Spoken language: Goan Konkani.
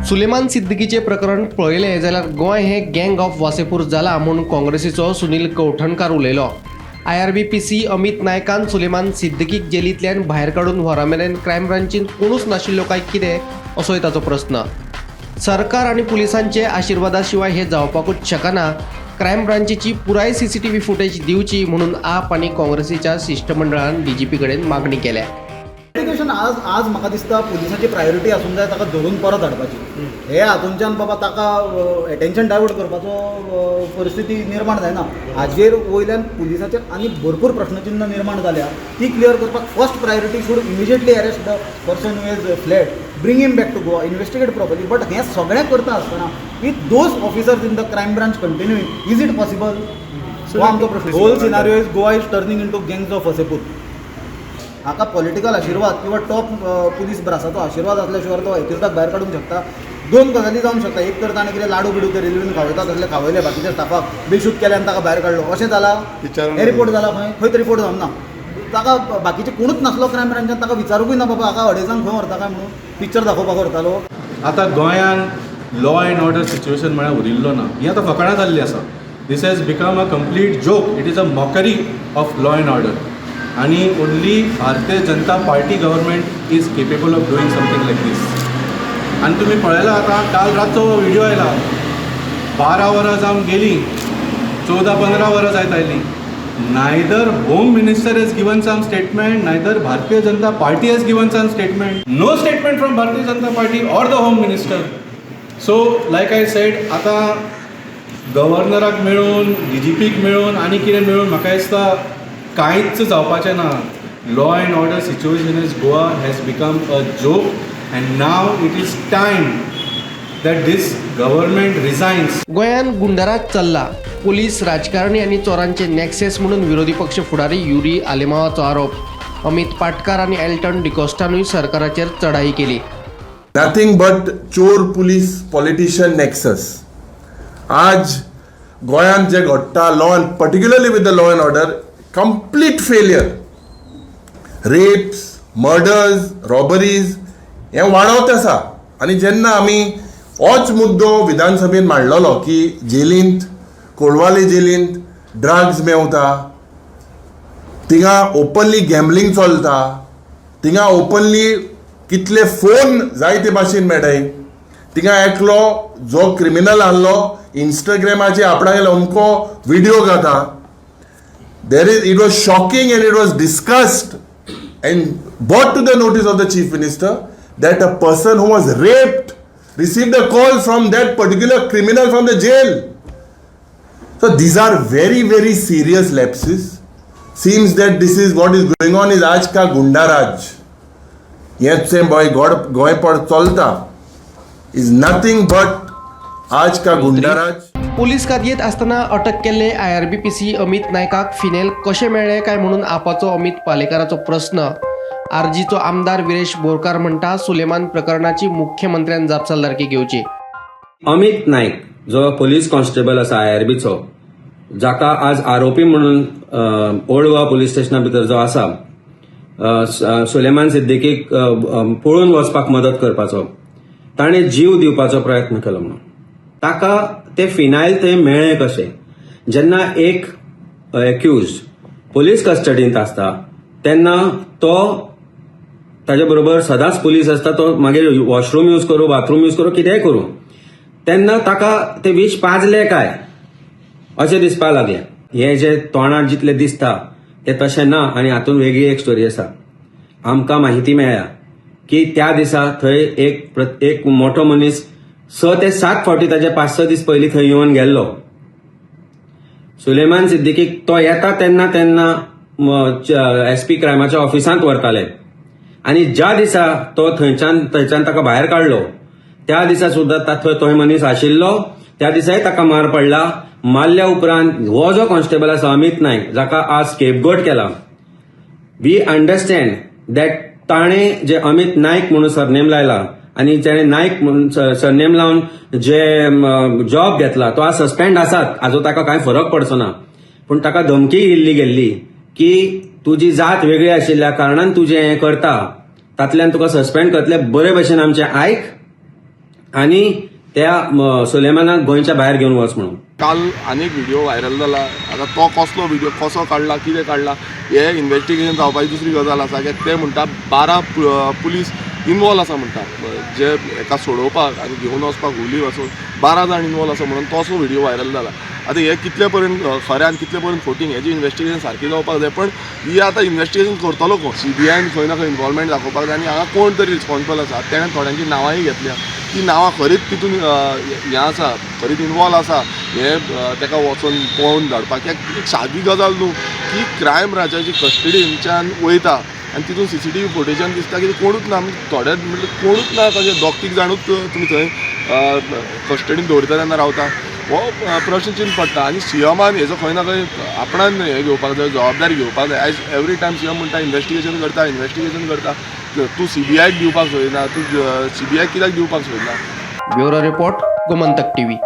सुलेमान सिद्दीकीचें प्रकरण पळयलें जाल्यार गोंय हें गँग ऑफ वासेपूर जालां म्हूण काँग्रेसीचो सुनील कवठणकार उलयलो. आयआरबीपीसी अमित नायकान सुलेमान सिद्दीकीक जेलींतल्यान भायर काडून व्हरा मेरेन क्रायम ब्रांचीन कोणूच नाशिल्लो काय कितें असोय ताचो प्रस्न. सरकार आनी पुलिसांचे आशिर्वादा शिवाय हें जावपाकूच शकना. क्रायम ब्रांचीची पुराय सीसीटीव्ही फुटेज दिवची म्हणून आप आनी काँग्रेसीच्या शिश्टमंडळान डीजीपी कडेन मागणी केल्या. इन्व्हेस्टिगेशन आज आज म्हाका दिसता पुलिसाची प्रायोरिटी आसूंक जाय ताका धरून परत हाडपाची. हे हातूंच्यान बाबा ताका एटेन्शन डायवर्ट करपाचो परिस्थिती निर्माण जायना. हाजेर वयल्यान पुलिसाचेर आनी भरपूर प्रश्नचिन्ह निर्माण जाल्या. ती क्लियर करपाक first priority should immediately arrest the person who has fled, bring him back to Goa, investigate properly. But हें सगळें करता आसतना with those officers in the crime branch continuing, is it possible? हो आमचो प्रश्न. Whole scenario is Goa is turning into Gangs of Wasseypur. हाका पॉलिटिकल आशिर्वाद किंवा टॉप पुलीस ब्रासाचो आशिर्वाद आसल्या शिवाय तो एक्युजडाक भायर काडूंक शकता. दोन गजाली जावंक शकता. एक तर ताणें कितें लाडू बिडू ते रेल्वेन खावयता तसले खावयले, बाकीच्या स्टाफाक बेशूद केले आनी ताका भायर काडलो, अशें जालां. हे रिपोर्ट जाला खंय? खंयच रिपोर्ट जावंक ना. ताका बाकीचे कोणूच नासलो क्रायम ब्रांचान, ताका विचारुंकूय ना बाबा हाका अडेजांक खंय व्हरता काय म्हणून, पिक्चर दाखोवपाक व्हरतालो. आतां गोंयांत लॉ एंड ऑर्डर सिच्युएशन म्हळ्यार उरिल्लो ना. ही आतां फकाणां जाल्ली आसा. This has become a complete joke. It is a mockery of law and order आनी only Bharatiya Janata Party government is capable of doing something like this. आनी तुमी पळयला, आतां काल रातचो व्हिडियो आयला. 12 वरां जावन गेलीं, 14-15 वरां जायत आयलीं. Neither Home Minister has given some statement, neither Bharatiya Janata Party has given some statement. No statement from Bharatiya Janata Party or the Home Minister. So like I said, आतां गव्हर्नराक मेळून, डीजीपीक मेळून आनी कितें मेळून म्हाका दिसता कांयच जावपाचें ना. Law and order situation is Goa has become a joke and now it is time that this government resigns. गोंयांत गुंडाराज चल्ला, पुलीस, राजकारणी आनी चोरांचे नॅक्सेस म्हणून विरोधी पक्ष फुडारी युरी आलेमावाचो आरोप. अमित पाटकार आनी एल्टन डिकोस्टानूय सरकाराचेर चढाई केली. नथिंग बट चोर पुलीस पॉलिटिशियन नेक्सस. आज गोंयांत जे घडटा, law and particularly with the law and order, complete failure. Rapes, murders, robberies हें वाडत आसा. आनी जेन्ना आमी होच मुद्दो विधानसभेन मांडलेलो की जेलींत, कोलवाले जेलींत ड्रग्स मेवता, थिंगा ओपनली गॅम्बलिंग चलता, थिंगा ओपनली कितले फोन जायते भाशेन मेळटाय, थिंगा एकलो जो क्रिमिनल आहलो इंस्टाग्रामाचेर आपणागेलो अमको video घाता. There is it was shocking and it was discussed and brought to the notice of the Chief Minister that a person who was raped received a call from that particular criminal from the jail. So these are very, very serious lapses. Seems that this is what is going on is आज का गुंडाराज. हें जें गोंय गोंयपण चलता is nothing but आज का गुंडाराज. पोलीस कादयेंत आसतना अटक केल्ले आयआरबीपीसी अमित नायकाक फिनेल कशें मेळ्ळें काय म्हणून आपाचो अमित पालेकाराचो प्रस्न. आरजीचो आमदार विरेश बोरकार म्हणटा, सुलेमान प्रकरणाची मुख्यमंत्र्यान जापसालदारकी घेवची. अमित नाईक जो पोलीस कॉन्स्टेबल आसा आयआरबीचो, जाका आज आरोपी म्हणून ओल्ड गोवा पोलीस स्टेशना भितर जो आसा, सुलेमान सिद्दीकीक अ, अ, पळून वचपाक मदत करपाचो, ताणें जीव दिवपाचो प्रयत्न केलो म्हणून ताका ते फिनायल थंय मेळ्ळें कशें? जेन्ना एक एक्यूज पोलीस कस्टडींत आसता तेन्ना तो ताजे बरोबर सदांच पुलीस आसता. तो मागीर वॉशरूम यूज करूं, बाथरूम यूज करूं, कितेंय करूं, तेन्ना ताका ते विष पाजले काय अशें दिसपाक लागलें. हे जे तोंडार जितलें दिसता तें तशें ना आनी हातूंत वेगळी एक स्टोरी आसा. आमकां माहिती मेळ्ळ्या की त्या दिसा थंय एक मोठो मनीस 6 ते 7 फावटी ताजे 5-6 दीस पयलीं थंय येवन गेल्लो. सुलेमान सिद्दीकीक तो येता तेन्ना तेन्ना एसपी क्रायमाच्या ऑफिसांत व्हरताले आनी ज्या दिसा तो थंयच्यान ताका भायर काडलो त्या दिसा सुद्दां थंय तो मनीस आशिल्लो. त्या दिसाय ताका मार पडला. मारल्या उपरांत हो जो कॉन्स्टेबल आसा अमित नायक, जाका आज स्केपगोट केला, we understand that ताणें जे अमित नायक म्हणून सरनेम लायला आनी ताणें नायक म्हणून सरनेम लावन जे जॉब घेतला तो आज सस्पेंड आसात. हाजो ताका कांय फरक पडचो ना, पूण ताका धमकी दिल्ली गेल्ली की तुजी जात वेगळी आशिल्ल्या कारणान तुजें हें करता. तातल्यान तुका सस्पेंड करतले, बरे भशेन आमचें आयक आनी त्या सुलेमानाक गोंयच्या भायर घेवन वच म्हणून. काल आनी एक व्हिडिओ व्हायरल जाला. आतां तो कसलो व्हिडिओ, कसो काडला, कितें काडला, हें इन्वेस्टिगेशन जावपाची दुसरी गजाल आसा. कित्याक ते म्हणटा 12 पुलीस इनवॉल्व आसा म्हणटा, जे हेका सोडोवपाक आनी घेवन वचपाक हुली वचून 12 जाण इनवॉल्व आसा म्हणून तसो व्हिडिओ व्हायरल जाला. आतां हें कितले पर्यंत खरें आनी कितले पर्यंत फटींग हेजें इन्वेस्टिगेशन सारकें जावपाक जाय. पण ही आतां इन्वेस्टिगेशन करतलो कोण? सीबीआयन खंय ना खंय इनवॉल्वमेंट दाखोवपाक जाय आनी हांगा कोण तरी रिस्पॉन्सिबल आसा. तेणें थोड्यांची नांवांय घेतल्या, ती नांवां खरीच तितून हें आसा, खरीच इनवॉल्व आसा हें ताका वचोन पळोवन धाडपाक. कित्याक एक सादी गजाल न्हू की क्रायम ब्रांचाची कस्टडीनच्यान वयता आनी तितून सीसीटीव्ही फुटेजान दिसता की कोणूच ना. थोडे म्हणल्यार कोणूच ना, कशें दोग तीग जाणूच तुमी थंय कस्टडीन दवरता तेन्ना रावता, हो प्रश्न चिन्न पडटा. आनी सीएमान हेजो खंय ना खंय आपणान हें घेवपाक जाय, जबाबदारी घेवपाक जाय. आयज एवरी टायम सीएम म्हणटा इन्वेस्टिगेशन करता, इन्वेस्टिगेशन करता. तूं सीबीआयक दिवपाक सोदिना, तूं सीबीआयक कित्याक दिवपाक सोदिना? Bureau report, Gomantak TV.